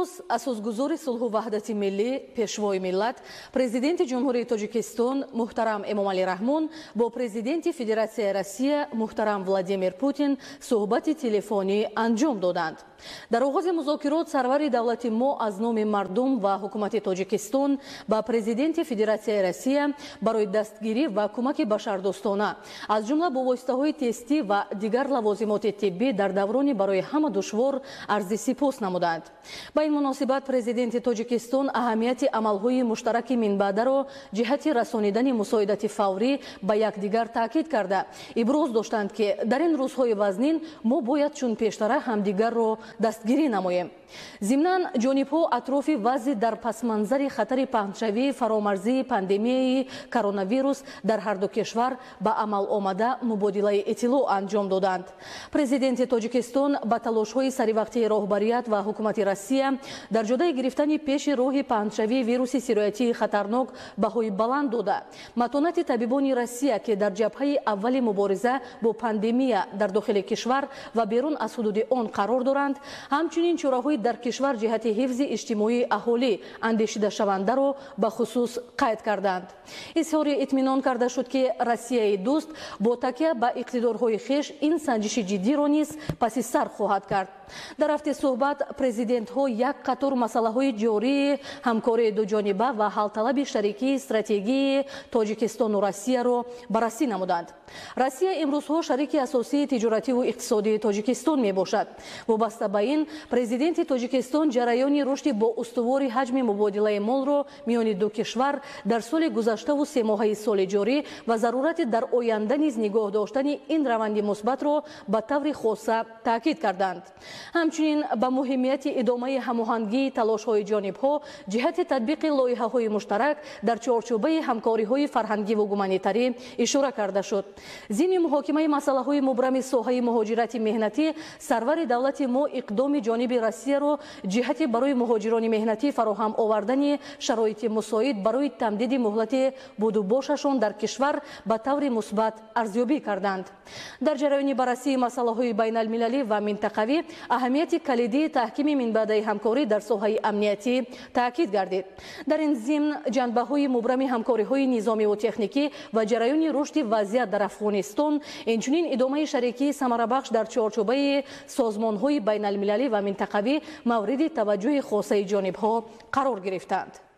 Имрӯз асосгузори сулҳу ваҳдати миллӣ, пешвои миллат, президенти Ҷумҳурии Тоҷикистон муҳтарам Эмомалӣ Раҳмон бо президенти Федератсияи Россия муҳтарам Владимир Путин суҳбати телефонӣ анҷом доданд. Дар оғози музокирот сарвари давлати мо аз номи мардум ва ҳукумати Тоҷикистон ба президенти Федератсияи Россия барои дастгирӣ ва кӯмаки башардӯстона, аз ҷумла бо воситаҳои тестӣ ва дигар лавозимоти тиббӣ дар даврони барои ҳама душвор арзи сипос намуданд. Ба ин муносибат президенти Тоҷикистон аҳамияти амалҳои муштараки минбаъдаро ҷиҳати расонидани мусоидати фаврӣ ба якдигар таъкид карда, иброз доштанд, ки дар ин рӯзҳои вазнин мо бояд чун пештара ҳамдигарро дастгирӣ намоем. Зимнан ҷонибҳо атрофи вазъи дар пасманзари хатари паҳншавии фаромарзии пандемияи коронавирус дар ҳарду кишвар ба амал омада мубодилаи иттилоъ анҷом доданд. Президенти Тоҷикистон ба талошҳои саривақтии роҳбарият ва ҳукумати Россия дар ҷодаи гирифтани пеши роҳи паҳншавии вируси сироятии хатарнок баҳои баланд дода, матонати табибони Россия, ки дар ҷабҳаи аввали мубориза бо пандемия дар дохили кишвар ва берун аз ҳудуди он қарор доранд, ҳамчунин чораҳои дар кишвар ҷиҳати ҳифзи иҷтимоии аҳолӣ андешидашавандаро ба хусус қайд карданд. Изҳори итминон карда шуд, ки Россияи дӯст бо такя ба иқтидорҳои хеш ин санҷиши ҷиддиро низ паси сар хоҳад кард. Дар рафти суҳбат президентҳо як қатор масъалаҳои ҷории ҳамкории дуҷониба ва ҳалталаби шарикии стратегии Тоҷикистону Россияро баррасӣ намуданд. Россия имрӯзҳо шарики асосии тиҷоративу иқтисодии Тоҷикистон мебошад. Вобаста ба ин президенти Тоҷикистон ҷараёни рушди боустувори ҳаҷми мубодилаи молро миёни ду кишвар дар соли гузаштаву семоҳаи соли ҷорӣ ва зарурати дар оянда низ нигоҳ доштани ин раванди мусбатро ба таври хоса таъкид карданд. Ҳамчунин ба муҳимияти идомаи ҳамоҳангии талошҳои ҷонибҳо ҷиҳати татбиқи лоиҳаҳои муштарак дар чорчӯбаи ҳамкориҳои фарҳангиву гуманитарӣ ишора карда шуд. Зимни муҳокимаи масъалаҳои мубрами соҳаи муҳоҷирати меҳнатӣ сарвари давлати мо иқдоми ҷониби Россияро ҷиҳати барои муҳоҷирони меҳнатӣ фароҳам овардани шароити мусоид барои тамдиди муҳлати будубошашон дар кишвар ба таври мусбат арзёбӣ карданд. Дар ҷараёни баррасии масъалаҳои байналмилалӣ ва минтақавӣ аҳамияти калидии таҳкими минбаъдаи ҳамкорӣ дар соҳаи амниятӣ таъкид гардид. Дар ин зимн ҷанбаҳои мубрами ҳамкориҳои низомиву техникӣ ва ҷараёни рушди вазъият дар Афғонистон, инчунин идомаи шарикии самарабахш дар чорчӯбаи созмонҳои байналмилалӣ ва минтақавӣ мавриди таваҷҷӯҳи хосаи ҷонибҳо қарор гирифтанд.